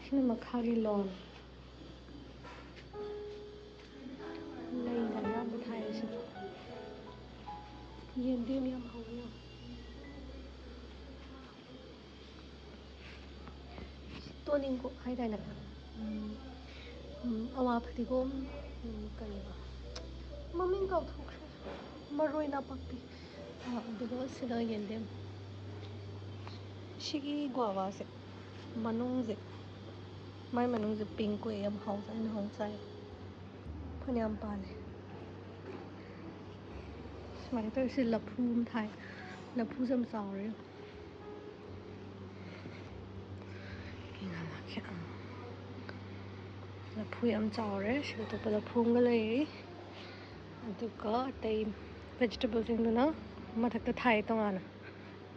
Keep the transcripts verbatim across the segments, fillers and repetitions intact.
ꯁꯤꯅ ꯃꯈꯥꯒꯤ ꯂꯣꯟ꯫ ꯂꯩꯒ ꯑꯌꯥꯝꯕ ꯊꯥꯏ ꯁꯤꯗ꯫ ꯌꯦꯟꯗꯦꯝ ꯌꯥꯝ ꯍꯧꯋꯤ꯫ ꯇꯣꯅꯤꯡꯀꯣꯛ ꯍꯥꯏꯗꯥꯏꯅꯦ? ꯎꯝ, ꯎꯝ, ꯑꯋꯥ ꯐꯗꯤꯒꯣꯝ, ꯎꯝ, ꯀꯔꯤꯕ? ꯃꯃꯤꯡ ꯀꯥꯎꯊꯣꯛꯈ꯭ꯔꯦ꯫ ꯃꯔꯣꯏ ꯅꯥꯄꯥꯛꯄꯤ꯫ ꯑ, ꯑꯗꯨꯒ ꯁꯤꯗ ꯌꯦꯟꯗꯦꯝ꯫ ꯁꯤꯒꯤ ꯒꯨꯋꯥꯚꯥꯁꯦ ꯃꯅꯨꯡꯁꯦ, ꯃꯥꯏ ꯃꯅꯨꯡꯁꯦ pink ꯑꯣꯏꯌꯦ, ꯌꯥꯝ ꯍꯥꯎꯖꯥꯠꯅꯤ, ꯅꯍꯥꯟ ꯆꯥꯏ꯫ ꯐꯅꯌꯥꯝ ꯄꯥꯜꯂꯦ꯫ ꯁꯨꯃꯥꯏꯅ ꯇꯧꯔꯤꯁꯦ ꯂꯐꯨ ꯑꯃ ꯊꯥꯏ꯫ ꯂꯐꯨꯁꯦ ꯌꯥꯝ ꯆꯥꯎꯔꯦ꯫ ꯌꯦꯡꯍꯜꯂꯛꯀꯦ꯫ ꯑꯥ꯫ ꯂꯐꯨ ꯌꯥꯝ ꯆꯥꯎꯔꯦ꯫ ꯁꯤꯗ ꯑꯇꯣꯞꯄ ꯂꯐꯨ ꯑꯃꯒ ꯂꯩꯔꯤ꯫ ꯑꯗꯨꯒ ꯑꯇꯩ vegetableꯁꯤꯡꯗꯨꯅ ꯃꯊꯛꯇ ꯊꯥꯏ ꯇꯣꯉꯥꯟꯅ꯫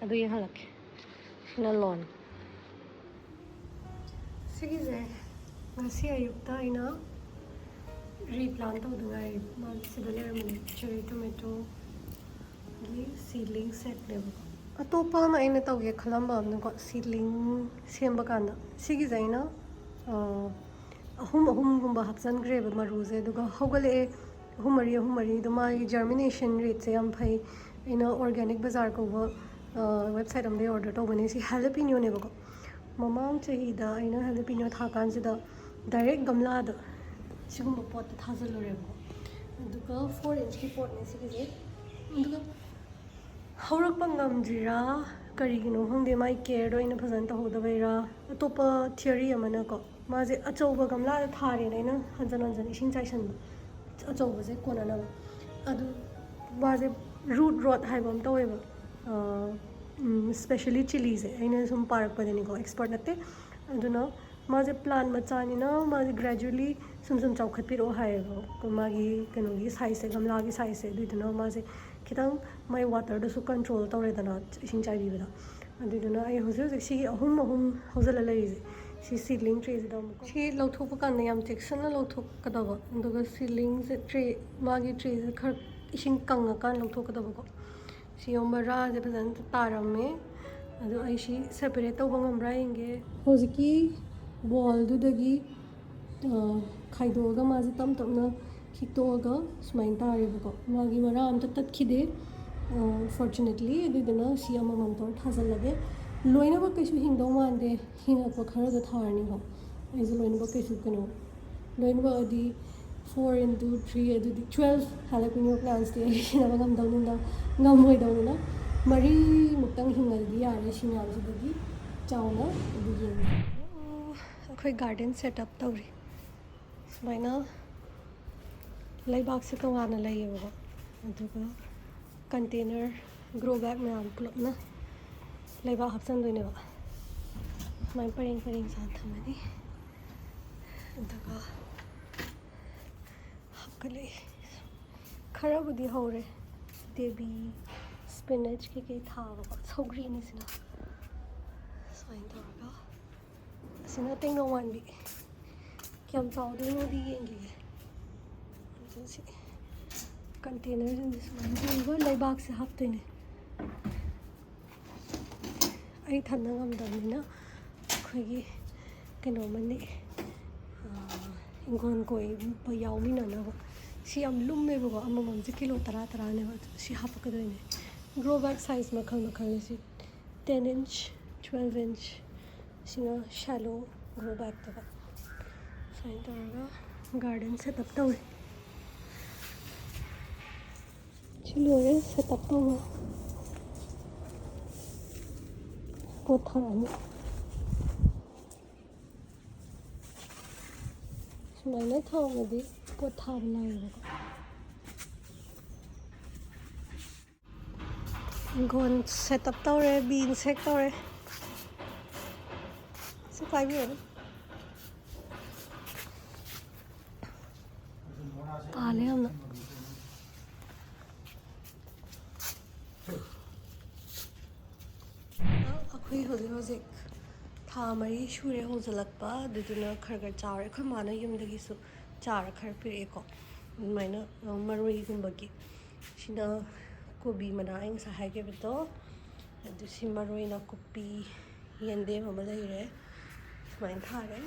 ꯑꯗꯨ ꯌꯦꯡꯍꯜꯂꯛꯀꯦ꯫ ꯁꯤꯅ ꯂꯣꯟ꯫ ꯁꯤꯒꯤꯁꯦ ꯉꯁꯤ ꯑꯌꯨꯛꯇ ꯑꯩꯅ replant ꯇꯧꯗ ꯉꯥꯏꯔꯤ꯫ ꯃꯥ ꯁꯤꯗ ꯂꯩꯔꯝꯕꯅꯦ, cherry tomatoꯒꯤ seedling setꯅꯦꯕꯀꯣ꯫ ꯑꯇꯣꯞꯄ ꯑꯃ ꯑꯩꯅ ꯇꯧꯒꯦ ꯈꯜꯂꯝꯕ ꯑꯃꯅꯀꯣ, seedling ꯁꯦꯝꯕ ꯀꯥꯟꯗ ꯁꯤꯒꯤꯁꯦ ꯑꯩꯅ, ꯑ, ꯑꯍꯨꯝ ꯑꯍꯨꯝꯒꯨꯝꯕ ꯍꯥꯞꯆꯤꯟꯈ꯭ꯔꯦꯕ ꯃꯔꯨꯁꯦ, ꯑꯗꯨꯒ ꯍꯧꯒꯠꯂꯛꯑꯦ꯫ ꯑꯍꯨꯝ ꯃꯔꯤ, ꯑꯍꯨꯝ ꯃꯔꯤ, ꯑꯗꯣ ꯃꯥꯒꯤ germination rateꯁꯦ ꯌꯥꯝ ꯐꯩ꯫ ꯑꯩꯅ organic bazaar ꯀꯧꯕ, ꯑ, website ꯑꯃꯗꯒꯤ order ꯇꯧꯕꯅꯦ꯫ ꯁꯤ jalapenoꯅꯦꯕꯀꯣ꯫ ꯃꯃꯥꯡ ꯆꯍꯤꯗ ꯑꯩꯅ jalapeno ꯊꯥꯀꯥꯟꯁꯤꯗ direct ꯒꯝꯂꯥꯗ ꯁꯤꯒꯨꯝꯕ ꯄꯣꯠꯇ ꯊꯥꯖꯤꯜꯂꯨꯔꯦꯕꯀꯣ꯫ ꯑꯗꯨꯒ four inchꯀꯤ ꯄꯣꯠꯅꯦ ꯁꯤꯒꯤꯁꯦ꯫ ꯑꯗꯨꯒ ꯍꯧꯔꯛꯄ ꯉꯝꯗ꯭ꯔꯤꯔꯥ ꯀꯔꯤꯒꯤꯅꯣ ꯈꯪꯗꯦ, ꯃꯥꯏ careꯗꯣ ꯑꯩꯅ ꯐꯖꯅ ꯇꯧꯍꯧꯗꯕꯩꯔꯥ, ꯑꯇꯣꯞꯄ theory ꯑꯃꯅꯀꯣ, ꯃꯥꯁꯦ ꯑꯆꯧꯕ ꯒꯝꯂꯥꯗ ꯊꯥꯔꯦꯅ ꯑꯩꯅ ꯍꯟꯖꯟ ꯍꯟꯖꯟ ꯏꯁꯤꯡ ꯆꯥꯏꯁꯟꯕ, ꯑꯆꯧꯕꯁꯦ ꯀꯣꯟꯅꯅꯕ꯫ ꯑꯗꯨ ꯃꯥꯁꯦ root rot ꯍꯥꯏꯕ ꯑꯃ ꯇꯧꯋꯦꯕ, specially chilliꯁꯦ꯫ ꯑꯩꯅ ꯁꯨꯝ ꯄꯥꯔꯛꯄꯗꯅꯤꯀꯣ, expert ꯅꯠꯇꯦ꯫ ꯑꯗꯨꯅ ꯃꯥꯁꯦ plant ꯃꯆꯥꯅꯤꯅ ꯃꯥꯁꯦ gradually ꯁꯨꯝ ꯁꯨꯝ ꯆꯥꯎꯈꯠꯄꯤꯔꯛꯑꯣ ꯍꯥꯏꯌꯦꯕ, ꯃꯥꯒꯤ ꯀꯩꯅꯣꯒꯤ sizeꯁꯦ, ꯒꯝꯂꯥꯒꯤ sizeꯁꯦ꯫ ꯑꯗꯨꯏꯗꯨꯅ ꯃꯥꯁꯦ ꯈꯤꯇꯪ ꯃꯥꯏ waterꯗꯁꯨ control ꯇꯧꯔꯦꯗꯅ, ꯏꯁꯤꯡ ꯆꯥꯏꯕꯤꯕꯗ꯫ ꯑꯗꯨꯗꯨꯅ ꯑꯩ ꯍꯧꯖꯤꯛ ꯍꯧꯖꯤꯛ ꯁꯤꯒꯤ ꯑꯍꯨꯝ ꯑꯍꯨꯝ ꯍꯧꯖꯤꯜꯂ ꯂꯩꯔꯤꯁꯦ, ꯁꯤ ꯁꯤꯗ꯭ꯂꯤꯡ ꯇ꯭ꯔꯦꯁꯤꯗ ꯑꯃꯨꯛ꯫ ꯁꯤ ꯂꯧꯊꯣꯛꯄ ꯀꯥꯟꯗ ꯌꯥꯝ ꯆꯦꯛꯁꯤꯟꯅ ꯂꯧꯊꯣꯛꯀꯗꯕ, ꯑꯗꯨꯒ ꯁꯤꯗ꯭ꯂꯤꯡꯁꯦ, ꯇ꯭ꯔꯦ, ꯃꯥꯒꯤ ꯇ꯭ꯔꯦꯁꯦ ꯈꯔ ꯏꯁꯤꯡ ꯀꯪꯉꯀꯥꯟꯗ ꯂꯧꯊꯣꯛꯀꯗꯕꯀꯣ꯫ ꯁꯤ ꯃꯔꯥꯁꯦ ꯐꯖꯅ ꯇꯥꯔꯝꯃꯦ꯫ ꯑꯗꯣ ꯑꯩ ꯁꯤ ꯁꯦꯄꯔꯦꯠ ꯇꯧꯕ ꯉꯝꯕ꯭ꯔꯥ ꯌꯦꯡꯒꯦ꯫ ꯍꯧꯖꯤꯛꯀꯤ ꯕꯣꯜꯗꯨꯗꯒꯤ, ꯑ, ꯈꯥꯏꯗꯣꯛꯑꯒ ꯃꯥꯁꯦ ꯇꯞ ꯇꯞꯅ ꯈꯤꯛꯇꯣꯛꯑꯒ ꯁꯨꯃꯥꯏꯅ ꯇꯥꯔꯦꯕꯀꯣ꯫ ꯃꯥꯒꯤ ꯃꯔꯥ ꯑꯝꯇ ꯇꯠꯈꯤꯗꯦ, ꯐꯣꯔꯆꯨꯅꯦꯠꯂꯤ꯫ ꯑꯗꯨꯗꯨꯅ ꯁꯤ ꯑꯃꯃꯝ ꯇꯧꯔ ꯊꯥꯖꯤꯜꯂꯒꯦ꯫ ꯂꯣꯏꯅꯃꯛ ꯀꯩꯁꯨ ꯍꯤꯡꯗꯧ ꯃꯥꯟꯗꯦ, ꯍꯤꯡꯉꯛꯄ ꯈꯔꯗꯣ ꯊꯥꯔꯅꯤꯀꯣ꯫ ꯑꯩꯁꯦ ꯂꯣꯏꯅꯃꯛ ꯀꯩꯁꯨ, ꯀꯩꯅꯣ, ꯂꯣꯏꯅꯃꯛ ꯑꯗꯤ four into three, ꯑꯗꯨꯗꯤ twelve ꯍꯥꯏꯔꯛꯄꯅꯦꯕ, ꯄ꯭ꯂꯥꯟꯁꯇꯤ ꯑꯩ ꯁꯤꯟꯅꯕ ꯉꯝꯗꯧꯅꯤꯅ, ꯉꯝꯃꯣꯏꯗꯧꯅꯤꯅ꯫ ꯃꯔꯤꯃꯨꯛꯇꯪ ꯍꯤꯡꯉꯗꯤ ꯌꯥꯔꯦ ꯁꯤ ꯃꯌꯥꯝꯁꯤꯗꯒꯤ ꯆꯥꯎꯅ꯫ ꯑꯗꯨ ꯌꯦꯡꯉꯦ꯫ ꯑꯣ, ꯑꯩꯈꯣꯏ ꯒꯥꯔꯗꯦꯟ ꯁꯦꯠ ꯑꯞ ꯇꯧꯔꯤ꯫ ꯁꯨꯃꯥꯏꯅ ꯂꯩꯕꯥꯛꯁꯦ ꯇꯣꯉꯥꯟꯅ ꯂꯩꯌꯦꯕꯀꯣ, ꯑꯗꯨꯒ ꯀꯟꯇꯦꯅꯔ, ꯒ꯭ꯔꯣ ꯕꯦꯛ ꯃꯌꯥꯝ ꯄꯨꯂꯞꯅ ꯂꯩꯕꯥꯛ ꯍꯥꯞꯆꯤꯟꯗꯣꯏꯅꯦꯕ꯫ ꯁꯨꯃꯥꯏꯅ ꯄꯔꯦꯡ ꯄꯔꯦꯡ ꯁꯥꯅ ꯊꯝꯃꯅꯤ꯫ ꯑꯗꯨꯒ ꯍꯥꯞꯀꯠꯂꯛꯏ꯫ ꯈꯔꯕꯨꯗꯤ ꯍꯧꯔꯦ꯫ ꯗꯦꯕꯤ, ꯁ꯭ꯄꯤꯅꯆ ꯀꯩꯀꯩ ꯊꯥꯕꯀꯣ꯫ ꯁꯧꯒ꯭ꯔꯤꯅꯤ ꯁꯤꯅ꯫ ꯁꯨꯃꯥꯏꯅ ꯇꯧꯔꯒ꯫ ꯑꯁꯤꯅ ꯇꯦꯡꯅꯧ ꯃꯥꯟꯕꯤ꯫ ꯀꯌꯥꯝ ꯆꯥꯎꯗꯣꯏꯅꯣꯗꯤ ꯌꯦꯡꯈꯤꯒꯦ꯫ ꯑꯗꯨ ꯁꯤ ꯀꯟꯇꯦꯅꯔꯁꯤꯡꯁꯦ ꯁꯨꯃꯥꯏꯅ ꯇꯧꯔꯒ ꯂꯩꯕꯥꯛꯁꯦ ꯍꯥꯞꯇꯣꯏꯅꯦ꯫ ꯑꯩ ꯊꯟꯅ ꯉꯝꯗꯕꯅꯤꯅ ꯑꯩꯈꯣꯏꯒꯤ ꯀꯩꯅꯣꯃꯅꯤ, ꯑꯥ, ꯏꯪꯈꯣꯜ ꯀꯣꯏꯕ ꯌꯥꯎꯃꯤꯟꯅꯅꯕ꯫ ꯁꯤ ꯌꯥꯝ ꯂꯨꯝꯃꯦꯕꯀꯣ, ꯑꯃꯃꯝꯁꯦ ꯀꯤꯂꯣ ꯇꯔꯥ ꯇꯔꯥꯅꯦꯕ꯫ ꯑꯗꯨ ꯁꯤ ꯍꯥꯞꯄꯛꯀꯗꯣꯏꯅꯦ꯫ ꯒ꯭ꯔꯣ ꯕꯦꯛ ꯁꯥꯏꯖ ꯃꯈꯜ ꯃꯈꯜꯅꯦ ꯁꯤ꯫ Ten inch, twelve inch, ꯁꯤꯅ shallow grow bag ꯇꯕ꯫ ꯁꯨꯃꯥꯏꯅ ꯇꯧꯔꯒ ꯒꯥꯔꯗꯦꯟ ꯁꯦꯠ ꯑꯞ ꯇꯧꯔꯦ꯫ ꯁꯤ ꯂꯣꯏꯔꯦ ꯁꯦꯠ ꯑꯞ ꯇꯧꯕ꯫ ꯄꯣꯠ ꯊꯥꯔꯛꯑꯅꯤ꯫ ꯁꯨꯃꯥꯏꯅ ꯊꯥꯕꯗꯤ ꯄꯣꯠ ꯊꯥꯕ ꯂꯥꯏꯌꯦꯕꯀꯣ꯫ ꯏꯪꯈꯣꯜ ꯁꯦꯠ ꯑꯞ ꯇꯧꯔꯦ, ꯕꯤꯟꯁ ꯍꯦꯛ ꯇꯧꯔꯦ꯫ ꯁꯤ ꯄꯥꯏꯕꯤꯔꯣ꯫ ꯄꯥꯜꯂꯦ ꯌꯥꯝꯅ꯫ ꯊꯥ ꯃꯔꯤ ꯁꯨꯔꯦ ꯍꯧꯖꯤꯜꯂꯛꯄ, ꯑꯗꯨꯗꯨꯅ ꯈꯔ ꯈꯔ ꯆꯥꯎꯔꯦ꯫ ꯑꯩꯈꯣꯏ ꯃꯥꯅ ꯌꯨꯝꯗꯒꯤꯁꯨ ꯆꯥꯔ ꯈꯔ ꯄꯤꯔꯛꯑꯦꯀꯣ, ꯑꯗꯨꯃꯥꯏꯅ, ꯑ, ꯃꯔꯣꯏꯒꯨꯝꯕꯒꯤ꯫ ꯁꯤꯅ ꯀꯣꯕꯤ ꯃꯅꯥ ꯑꯩ ꯉꯁꯥꯏ ꯍꯥꯏꯈꯤꯕꯗꯣ, ꯑꯗꯨ ꯁꯤ ꯃꯔꯣꯏ ꯅꯥꯀꯨꯞꯄꯤ, ꯌꯦꯟꯗꯦꯝ ꯑꯃ ꯂꯩꯔꯦ, ꯁꯨꯃꯥꯏꯅ ꯊꯥꯔꯦ꯫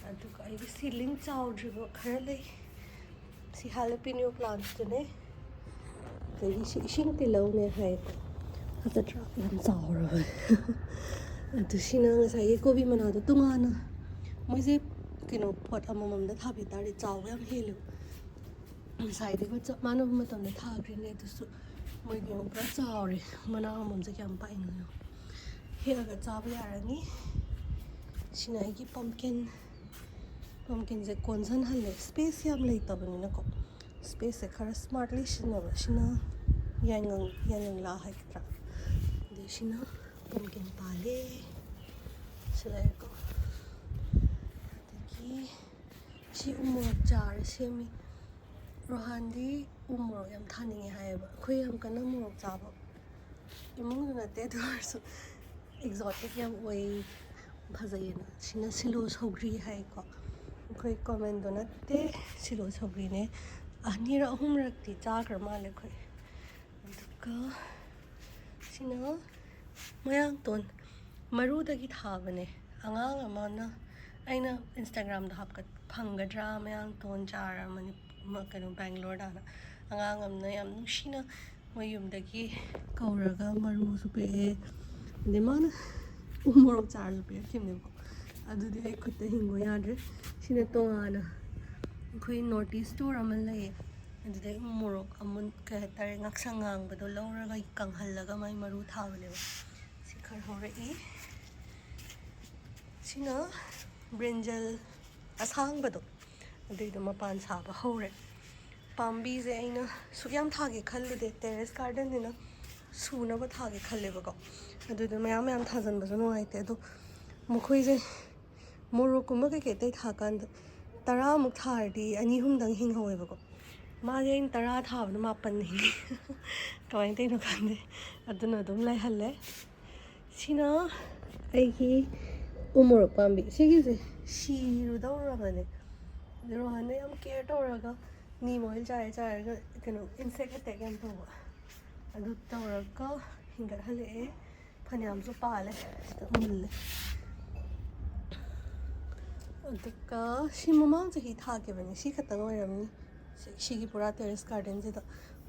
ꯑꯗꯨꯒ ꯑꯩꯒꯤ ꯁꯤꯂꯤꯡ ꯆꯥꯎꯗ꯭ꯔꯤꯕ ꯈꯔ ꯂꯩ꯫ ꯁꯤ ꯍꯥꯂꯄꯤꯅꯤꯌꯣ ꯄ꯭ꯂꯥꯟꯠꯇꯨꯅꯦ꯫ ꯑꯗꯒꯤ ꯁꯤ ꯏꯁꯤꯡ ꯇꯤꯜꯍꯧꯅꯦ ꯍꯥꯏꯌꯦꯀꯣ, ꯐꯖꯗ꯭ꯔꯥ? ꯌꯥꯝ ꯆꯥꯎꯔꯕꯅꯦ꯫ ꯑꯗꯨ ꯁꯤꯅ ꯉꯁꯥꯏꯒꯤ ꯀꯣꯕꯤ ꯃꯅꯥꯗꯣ ꯇꯣꯉꯥꯟꯅ, ꯃꯣꯏꯁꯦ ꯀꯩꯅꯣ ꯄꯣꯠ ꯑꯃꯃꯝꯗ ꯊꯥꯕꯤ ꯇꯥꯔꯗꯤ ꯆꯥꯎꯕ ꯌꯥꯝ ꯍꯦꯜꯂꯦꯕ꯫ ꯉꯁꯥꯏꯗꯨꯒ ꯆꯞ ꯃꯥꯟꯅꯕ ꯃꯇꯝꯗ ꯊꯥꯈ꯭ꯔꯤꯅꯦ, ꯑꯗꯨꯁꯨ ꯃꯣꯏꯒꯤ ꯑꯃꯨꯛ ꯄꯨꯔꯥ ꯆꯥꯎꯔꯦ꯫ ꯃꯅꯥ ꯑꯃꯃꯝꯁꯦ ꯀꯌꯥꯝ ꯄꯥꯛꯏꯅꯣ ꯌꯦꯡꯉꯣ꯫ ꯍꯦꯛꯑꯒ ꯆꯥꯕ ꯌꯥꯔꯅꯤ꯫ ꯁꯤꯅ ꯑꯩꯒꯤ ꯄꯝꯀꯤꯟ꯫ ꯄꯝꯀꯤꯟꯁꯦ ꯀꯣꯟꯁꯤꯟꯍꯜꯂꯦ, ꯁ꯭ꯄꯦꯁ ꯌꯥꯝ ꯂꯩꯇꯕꯅꯤꯅꯀꯣ꯫ ꯁ꯭ꯄꯦꯁꯁꯦ ꯈꯔ ꯁ꯭ꯃꯥꯔꯠꯂꯤ ꯁꯤꯖꯤꯟꯅꯕ꯫ ꯁꯤꯅ ꯌꯥꯏꯉꯪ, ꯌꯥꯏꯉꯪꯂꯥ ꯍꯥꯏꯒꯗ꯭ꯔꯥ? ꯑꯗꯩ ꯁꯤꯅ ꯄꯝꯀꯤꯟ ꯄꯥꯜꯂꯦ꯫ ꯁꯤ ꯂꯩꯔꯦꯀꯣ꯫ ꯑꯗꯒꯤ ꯁꯤ ꯎ ꯃꯣꯔꯣꯛ ꯆꯥꯔ ꯁꯦꯝꯃꯤ꯫ ꯔꯣꯍꯥꯟꯗꯤ ꯎ ꯃꯣꯔꯣꯛ ꯌꯥꯝ ꯊꯥꯅꯤꯡꯉꯦ ꯍꯥꯏꯌꯦꯕ꯫ ꯑꯩꯈꯣꯏ ꯌꯥꯝ ꯀꯟꯅ ꯃꯣꯔꯣꯛ ꯆꯥꯕ ꯏꯃꯨꯡꯗꯨ ꯅꯠꯇꯦ, ꯑꯗꯨ ꯑꯣꯏꯔꯁꯨ ꯑꯦꯛꯖꯣꯇꯤꯛ ꯌꯥꯝ ꯑꯣꯏ, ꯐꯖꯩꯌꯦꯅ꯫ ꯁꯤꯅ ꯁꯤꯂꯣ ꯁꯧꯒ꯭ꯔꯤ ꯍꯥꯏꯀꯣ꯫ ꯑꯩꯈꯣꯏ ꯀꯣꯃꯟꯗꯣ ꯅꯠꯇꯦ, ꯁꯤꯂꯣ ꯁꯧꯒ꯭ꯔꯤꯅꯦ꯫ ꯑꯅꯤꯔꯛ ꯑꯍꯨꯝꯔꯛꯇꯤ ꯆꯥꯈ꯭ꯔ ꯃꯥꯜꯂꯦ ꯑꯩꯈꯣꯏ꯫ ꯑꯗꯨꯒ ꯁꯤꯅ ꯃꯌꯥꯡꯇꯣꯟ, ꯃꯔꯨꯗꯒꯤ ꯊꯥꯕꯅꯦ꯫ ꯑꯉꯥꯡ ꯑꯃꯅ, ꯑꯩꯅ ꯏꯟꯁꯇꯥꯒ꯭ꯔꯥꯝꯗ ꯍꯥꯞꯀꯠ-, ꯐꯪꯒꯗ꯭ꯔꯥ ꯃꯌꯥꯡꯇꯣꯟ ꯆꯥꯔ ꯃꯅꯤ-, ꯃ-, ꯀꯩꯅꯣ, ꯕꯦꯡꯒ꯭ꯂꯣꯔꯗꯅ꯫ ꯑꯉꯥꯡ ꯑꯃꯅ ꯌꯥꯝ ꯅꯨꯡꯁꯤꯅ ꯃꯣꯏ ꯌꯨꯝꯗꯒꯤ ꯀꯧꯔꯒ ꯃꯔꯨꯁꯨ ꯄꯤꯔꯛꯑꯦ, ꯑꯗꯩ ꯃꯥꯅ ꯎ ꯃꯣꯔꯣꯛ ꯆꯥꯔꯁꯨ ꯄꯤꯔꯛꯈꯤꯕꯅꯦꯕꯀꯣ꯫ ꯑꯗꯨꯗꯤ ꯑꯩ ꯈꯨꯠꯇ ꯍꯤꯡꯉꯨ ꯌꯥꯗ꯭ꯔꯦ꯫ ꯁꯤꯅ ꯇꯣꯉꯥꯟꯅ ꯑꯩꯈꯣꯏ ꯅꯣꯔꯠ ꯏꯁ ꯁ꯭ꯇꯣꯔ ꯑꯃ ꯂꯩꯌꯦ, ꯑꯗꯨꯗꯩ ꯎ ꯃꯣꯔꯣꯛ ꯑꯃꯨꯟ, ꯀꯩ ꯍꯥꯏꯇꯥꯔꯦ, ꯉꯥꯛꯁꯪ ꯉꯥꯡꯕꯗꯣ ꯂꯧꯔꯒ ꯀꯪꯍꯜꯂꯒ ꯃꯥꯏ ꯃꯔꯨ ꯊꯥꯕꯅꯦꯕ꯫ ꯁꯤ ꯈꯔ ꯍꯧꯔꯛꯏ꯫ ꯁꯤꯅ ꯕ꯭ꯔꯤꯟꯖꯜ ꯑꯁꯥꯡꯕꯗꯣ, ꯑꯗꯨꯏꯗꯣ ꯃꯄꯥꯟ ꯁꯥꯕ ꯍꯧꯔꯦ꯫ ꯄꯥꯝꯕꯤꯁꯦ ꯑꯩꯅ ꯁꯨꯛ ꯌꯥꯝ ꯊꯥꯒꯦ ꯈꯜꯂꯨꯗꯦ, ꯇꯦꯔꯦꯁ ꯒꯥꯔꯗꯦꯟꯅꯤꯅ ꯁꯨꯅꯕ ꯊꯥꯒꯦ ꯈꯜꯂꯦꯕꯀꯣ꯫ ꯑꯗꯨꯗꯣ ꯃꯌꯥꯝ ꯃꯌꯥꯝ ꯊꯥꯖꯤꯟꯕꯁꯨ ꯅꯨꯡꯉꯥꯏꯇꯦ꯫ ꯑꯗꯣ ꯃꯈꯣꯏꯁꯦ ꯃꯣꯔꯣꯛꯀꯨꯝꯕ ꯀꯩꯀꯩ ꯑꯇꯩ ꯊꯥꯀꯥꯟꯗ ꯇꯔꯥꯃꯨꯛ ꯊꯥꯔꯗꯤ ꯑꯅꯤ ꯑꯍꯨꯝꯗꯪ ꯍꯤꯡꯍꯧꯋꯦꯕꯀꯣ꯫ ꯃꯥꯗꯤ ꯑꯩꯅ ꯇꯔꯥ ꯊꯥꯕꯗ ꯃꯥꯄꯟ ꯍꯤꯡꯉꯤ꯫ ꯀꯃꯥꯏꯅ ꯇꯧꯔꯤꯅꯣ ꯈꯪꯗꯦ꯫ ꯑꯗꯨꯅ ꯑꯗꯨꯝ ꯂꯩꯍꯜꯂꯦ꯫ ꯁꯤꯅ ꯑꯩꯒꯤ ꯎ ꯃꯣꯔꯣꯛ ꯄꯥꯝꯕꯤ ꯁꯤꯒꯤꯁꯦ ꯁꯤꯔꯨꯗꯧꯔꯕꯅꯦ꯫ ꯑꯗꯨ ꯔꯣꯍꯟꯅ ꯌꯥꯝ ꯀꯦꯌꯔ ꯇꯧꯔꯒ ꯅꯤꯝ ꯑꯣꯏꯜ ꯆꯥꯏꯔ ꯆꯥꯏꯔꯒ ꯀꯩꯅꯣ ꯏꯟꯁꯦꯛ ꯑꯦꯇꯦꯛ ꯌꯥꯝ ꯇꯧꯕ꯫ ꯑꯗꯨ ꯇꯧꯔꯒ ꯍꯤꯡꯒꯠꯍꯜꯂꯛꯑꯦ꯫ ꯐꯅꯌꯥꯝꯁꯨ ꯄꯥꯜꯂꯦ꯫ ꯁꯤꯗ ꯃꯨꯜꯂꯦ꯫ ꯑꯗꯨꯒ ꯁꯤ ꯃꯃꯥꯡ ꯆꯍꯤ ꯊꯥꯈꯤꯕꯅꯦ꯫ ꯁꯤ ꯈꯛꯇꯪ ꯑꯣꯏꯔꯝꯅꯤ꯫ ꯁꯤ- ꯁꯤꯒꯤ ꯄꯨꯔꯥ ꯇꯦꯔꯦꯁ ꯒꯥꯔꯗꯦꯟꯁꯤꯗ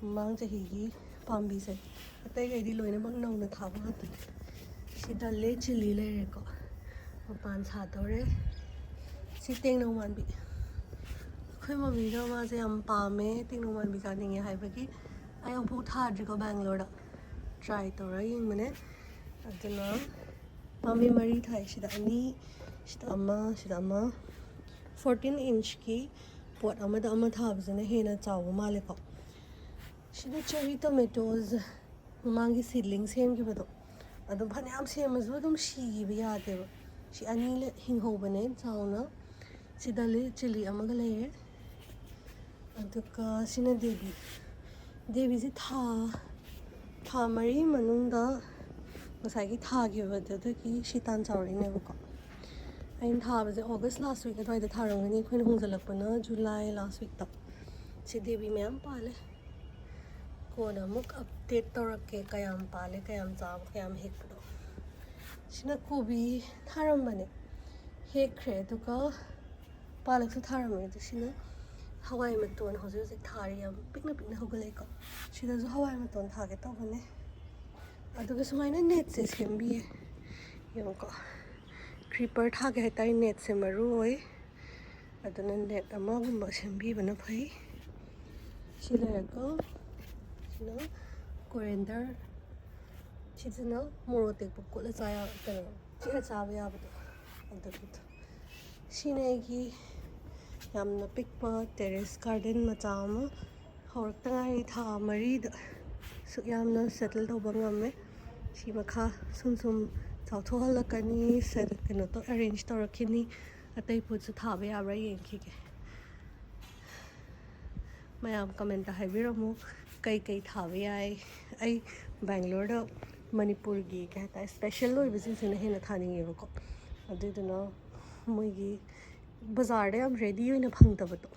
ꯃꯃꯥꯡ ꯆꯍꯤꯒꯤ ꯄꯥꯝꯕꯤꯁꯦ꯫ ꯑꯇꯩꯈꯩꯗꯤ ꯂꯣꯏꯅꯃꯛ ꯅꯧꯅ ꯊꯥꯕ ꯉꯥꯛꯇꯅꯦ꯫ ꯁꯤꯗ ꯂꯦ ꯆꯤꯂꯤ ꯂꯩꯔꯦꯀꯣ꯫ ꯃꯄꯥꯟ ꯁꯥꯗꯧꯔꯦ꯫ ꯁꯤ ꯇꯦꯡꯅꯧ ꯃꯥꯟꯕꯤ꯫ ꯑꯩꯈꯣꯏ ꯃꯃꯤꯅ ꯃꯥꯁꯦ ꯌꯥꯝ ꯄꯥꯝꯃꯦ, ꯇꯦꯡꯅꯧ ꯃꯥꯟꯕꯤ ꯆꯥꯅꯤꯡꯉꯦ ꯍꯥꯏꯕꯒꯤ ꯑꯩ ꯑꯃꯨꯛꯐꯥꯎ ꯊꯥꯗ꯭ꯔꯤꯀꯣ ꯕꯦꯡꯒ꯭ꯂꯣꯔꯗ꯫ ꯇ꯭ꯔꯥꯏ ꯇꯧꯔ ꯌꯦꯡꯕꯅꯦ꯫ ꯑꯗꯨꯅ ꯄꯥꯝꯕꯤ ꯃꯔꯤ ꯊꯥꯏ꯫ ꯁꯤꯗ ꯑꯅꯤ, ꯁꯤꯗ ꯑꯃ, ꯁꯤꯗ ꯑꯃ꯫ ꯐꯣꯔꯇꯤꯟ ꯏꯟꯆꯀꯤ ꯄꯣꯠ ꯑꯃꯗ ꯑꯃ ꯊꯥꯕꯁꯤꯅ ꯍꯦꯟꯅ ꯆꯥꯎꯕ ꯃꯥꯜꯂꯦꯀꯣ꯫ ꯁꯤꯅ ꯆꯦꯔꯤ ꯇꯣꯃꯦꯇꯣꯁ, ꯃꯃꯥꯡꯒꯤ ꯁꯤꯗꯂꯤꯡ ꯁꯦꯝꯈꯤꯕꯗꯣ꯫ ꯑꯗꯨꯝ ꯐꯅꯌꯥꯝ ꯁꯦꯝꯃꯁꯨ ꯑꯗꯨꯝ ꯁꯤꯈꯤꯕ ꯌꯥꯗꯦꯕ꯫ ꯁꯤ ꯑꯅꯤ ꯂꯩ- ꯍꯤꯡꯍꯧꯕꯅꯦ ꯆꯥꯎꯅ꯫ ꯁꯤꯗ ꯂꯤ- ꯆꯤꯂꯤ ꯑꯃꯒ ꯂꯩꯔꯦ꯫ ꯑꯗꯨꯒ ꯁꯤꯅ ꯗꯦꯕꯤ꯫ ꯗꯦꯕꯤꯁꯦ ꯊꯥ ꯊꯥ ꯃꯔꯤ ꯃꯅꯨꯡꯗ ꯉꯁꯥꯏꯒꯤ ꯊꯥꯈꯤꯕꯗꯨꯗꯒꯤ ꯁꯤ ꯇꯥꯟ ꯆꯥꯎꯔꯛꯏꯅꯦꯕꯀꯣ꯫ ꯑꯩꯅ ꯊꯥꯕꯁꯦ ꯑꯣꯒꯁ ꯂꯥꯁ ꯋꯤꯛ ꯑꯗꯨꯋꯥꯏꯗ ꯊꯥꯔꯝꯒꯅꯤ꯫ ꯑꯩꯈꯣꯏꯅ ꯍꯣꯡꯖꯜꯂꯛꯄꯅ ꯖꯨꯂꯥꯏ ꯂꯥꯁ ꯋꯤꯛꯇ꯫ ꯁꯤ ꯗꯦꯕꯤ ꯃꯌꯥꯝ ꯄꯥꯜꯂꯦ꯫ ꯀꯣꯟꯅ ꯑꯃꯨꯛ ꯑꯞꯗꯦꯠ ꯇꯧꯔꯛꯀꯦ, ꯀꯌꯥꯝ ꯄꯥꯜꯂꯦ, ꯀꯌꯥꯝ ꯆꯥꯕ, ꯀꯌꯥꯝ ꯍꯦꯛꯄꯗꯣ꯫ ꯁꯤꯅ ꯀꯣꯕꯤ ꯊꯥꯔꯝꯕꯅꯦ, ꯍꯦꯛꯈ꯭ꯔꯦ꯫ ꯑꯗꯨꯒ ꯄꯥꯂꯛꯁꯨ ꯊꯥꯔꯝꯃꯦ꯫ ꯑꯗꯨ ꯁꯤꯅ ꯍꯋꯥꯏ ꯃꯇꯣꯟ ꯍꯧꯖꯤꯛ ꯍꯧꯖꯤꯛ ꯊꯥꯔꯤ, ꯌꯥꯝ ꯄꯤꯛꯅ ꯄꯤꯛꯅ ꯍꯧꯒꯠꯂꯛꯏꯀꯣ꯫ ꯁꯤꯗꯁꯨ ꯍꯋꯥꯏ ꯃꯇꯣꯟ ꯊꯥꯒꯦ ꯇꯧꯕꯅꯦ꯫ ꯑꯗꯨꯒ ꯁꯨꯃꯥꯏꯅ ꯅꯦꯠꯁꯦ ꯁꯦꯝꯕꯤꯌꯦ꯫ ꯌꯦꯡꯉꯨꯀꯣ, ꯀ꯭ꯔꯤꯄꯔ ꯊꯥꯒꯦ ꯍꯥꯏꯇꯥꯔꯦ, ꯅꯦꯠꯁꯦ ꯃꯔꯨ ꯑꯣꯏ꯫ ꯑꯗꯨꯅ ꯅꯦꯠ ꯑꯃꯒꯨꯝꯕ ꯁꯦꯝꯕꯤꯕꯅ ꯐꯩ꯫ ꯁꯤ ꯂꯩꯔꯒ ꯁꯤꯅ ꯀꯣꯔꯦꯟꯗꯔ, ꯁꯤꯁꯤꯅ ꯃꯣꯔꯣꯛ ꯑꯇꯦꯛꯄ ꯀꯣꯠꯂ ꯆꯥ ꯌꯥ- ꯀꯩꯅꯣ ꯆꯤꯛꯑ ꯆꯥꯕ ꯌꯥꯕꯗꯣ ꯑꯗꯨꯒꯤꯗꯣ꯫ ꯁꯤꯅ ꯑꯩꯒꯤ ꯌꯥꯝꯅ ꯄꯤꯛꯄ ꯇꯦꯔꯦꯁ ꯒꯥꯔꯗꯦꯟ ꯃꯆꯥ ꯑꯃ꯫ ꯍꯧꯔꯛꯇ ꯉꯥꯏꯔꯤ, ꯊꯥ ꯃꯔꯤꯗ ꯁꯨꯛ ꯌꯥꯝꯅ ꯁꯦꯇꯜ ꯇꯧꯕ ꯉꯝꯃꯦ꯫ ꯁꯤ ꯃꯈꯥ ꯁꯨꯝ ꯁꯨꯝ ꯆꯥꯎꯊꯣꯛꯍꯜꯂꯛꯀꯅꯤ, ꯁꯦ- ꯀꯩꯅꯣ ꯇꯧ ꯑꯦꯔꯦꯟꯖ ꯇꯧꯔꯛꯈꯤꯅꯤ꯫ ꯑꯇꯩ ꯄꯣꯠꯁꯨ ꯊꯥꯕ ꯌꯥꯕ꯭ꯔꯥ ꯌꯦꯡꯈꯤꯒꯦ꯫ ꯃꯌꯥꯝ ꯀꯃꯦꯟꯇ ꯍꯥꯏꯕꯤꯔꯝꯃꯨ, ꯀꯩ ꯀꯩ ꯊꯥꯕ ꯌꯥꯏ꯫ ꯑꯩ ꯕꯦꯡꯒ꯭ꯂꯣꯔꯗ ꯃꯅꯤꯄꯨꯔꯒꯤ ꯀꯩ ꯍꯥꯏꯇꯥꯔꯦ, ꯁ꯭ꯄꯦꯁꯦꯜ ꯑꯣꯏꯕꯁꯤꯡꯁꯤꯅ ꯍꯦꯟꯅ ꯊꯥꯅꯤꯡꯉꯦꯕꯀꯣ꯫ ꯑꯗꯨꯗꯨꯅ ꯃꯣꯏꯒꯤ ꯕꯖꯥꯔꯗ ꯌꯥꯝ ꯔꯦꯗꯤ ꯑꯣꯏꯅ ꯐꯪꯗꯕꯗꯣ꯫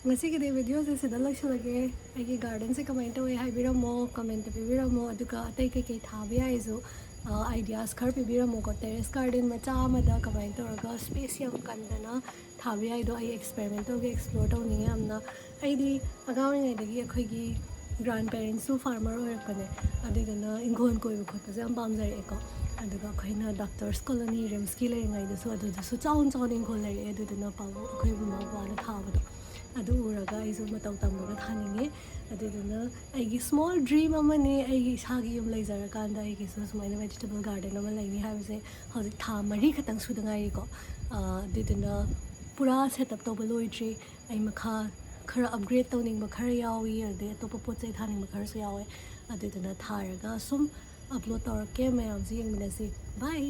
ꯉꯁꯤꯒꯤꯗꯤ ꯚꯤꯗꯤꯑꯣꯁꯦ ꯁꯤꯗ ꯂꯣꯏꯁꯤꯜꯂꯒꯦ꯫ ꯑꯩꯒꯤ ꯒꯥꯔꯗꯦꯟꯁꯦ ꯀꯃꯥꯏꯅ ꯇꯧꯋꯦ ꯍꯥꯏꯕꯤꯔꯝꯃꯣ, ꯀꯃꯦꯟꯇ ꯄꯤꯕꯤꯔꯝꯃꯣ, ꯑꯗꯨꯒ ꯑꯇꯩ ꯀꯩꯀꯩ ꯊꯥꯕ ꯌꯥꯏꯁꯨ ꯑꯥꯏꯗꯤꯌꯥꯁ ꯈꯔ ꯄꯤꯕꯤꯔꯝꯃꯣꯀꯣ꯫ ꯇꯦꯔꯦꯁ ꯒꯥꯔꯗꯦꯟ ꯃꯆꯥ ꯑꯃꯗ ꯀꯃꯥꯏꯅ ꯇꯧꯔꯒ ꯁ꯭ꯄꯦꯁ ꯌꯥꯝ ꯀꯟꯗꯅ ꯊꯥꯕ ꯌꯥꯏꯗꯣ ꯑꯩ ꯑꯦꯛꯁꯄꯦꯔꯤꯃꯦꯟ ꯇꯧꯒꯦ, ꯑꯦꯛꯁꯄ꯭ꯂꯣꯔ ꯇꯧꯅꯤꯡꯉꯦ ꯌꯥꯝꯅ꯫ ꯑꯩꯗꯤ ꯑꯉꯥꯡ ꯑꯣꯏꯔꯤꯉꯩꯗꯒꯤ ꯑꯩꯈꯣꯏꯒꯤ ꯒ꯭ꯔꯥꯟ ꯄꯦꯔꯦꯟꯁꯁꯨ ꯐꯥꯔꯃꯔ ꯑꯣꯏꯔꯛꯄꯅꯦ꯫ ꯑꯗꯨꯗꯨꯅ ꯏꯪꯈꯣꯜ ꯀꯣꯏꯕ ꯈꯣꯠꯄꯁꯦ ꯌꯥꯝ ꯄꯥꯝꯖꯔꯛꯑꯦꯀꯣ꯫ ꯑꯗꯨꯒ ꯑꯩꯈꯣꯏꯅ ꯗꯥꯛꯇꯔꯁ ꯀꯣꯂꯣꯅꯤ ꯔꯤꯝꯁꯀꯤ ꯂꯩꯔꯤꯉꯩꯗꯁꯨ ꯑꯗꯨꯗꯁꯨ ꯆꯥꯎꯅ ꯆꯥꯎꯅ ꯏꯪꯈꯣꯜ ꯂꯩꯔꯛꯑꯦ꯫ ꯑꯗꯨꯗꯨꯅ ꯄꯥꯕꯨꯡ, ꯑꯩꯈꯣꯏ ꯃꯃꯥ ꯕꯕꯥꯅ ꯊꯥꯕꯗꯣ ꯑꯗꯨ ꯎꯔꯒ ꯑꯩꯁꯨ ꯃꯇꯧ ꯇꯝꯃꯒ ꯊꯥꯅꯤꯡꯉꯦ꯫ ꯑꯗꯨꯗꯨꯅ ꯑꯩꯒꯤ ꯁ꯭ꯃꯣꯜ ꯗ꯭ꯔꯤꯝ ꯑꯃꯅꯤ, ꯑꯩꯒꯤ ꯏꯁꯥꯒꯤ ꯌꯨꯝ ꯂꯩꯖꯔꯀꯥꯟꯗ ꯑꯩꯒꯤꯁꯨ ꯁꯨꯃꯥꯏꯅ ꯚꯦꯖꯤꯇꯦꯕꯜ ꯒꯥꯔꯗꯦꯟ ꯑꯃ ꯂꯩꯅꯤ ꯍꯥꯏꯕꯁꯦ꯫ ꯍꯧꯖꯤꯛ ꯊꯥ ꯃꯔꯤ ꯈꯛꯇꯪ ꯁꯨꯗ ꯉꯥꯏꯔꯤꯀꯣ꯫ ꯑꯗꯨꯗꯨꯅ ꯄꯨꯔꯥ ꯁꯦꯠ ꯑꯞ ꯇꯧꯕ ꯂꯣꯏꯗ꯭ꯔꯤ꯫ ꯑꯩ ꯃꯈꯥ ꯈꯔ ꯑꯞꯒ꯭ꯔꯦꯗ ꯇꯧꯅꯤꯡꯕ ꯈꯔ ꯌꯥꯎꯏ, ꯑꯗꯩ ꯑꯇꯣꯞꯄ ꯄꯣꯠ ꯆꯩ ꯊꯥꯅꯤꯡꯕ ꯈꯔꯁꯨ ꯌꯥꯎꯋꯦ꯫ ꯑꯗꯨꯗꯨꯅ ꯊꯥꯔꯒ ꯁꯨꯝ ꯑꯞꯂꯣꯗ ꯇꯧꯔꯛꯀꯦ, ꯃꯌꯥꯝꯁꯨ ꯌꯦꯡꯃꯤꯟꯅꯁꯤ꯫ ꯕꯥꯏ꯫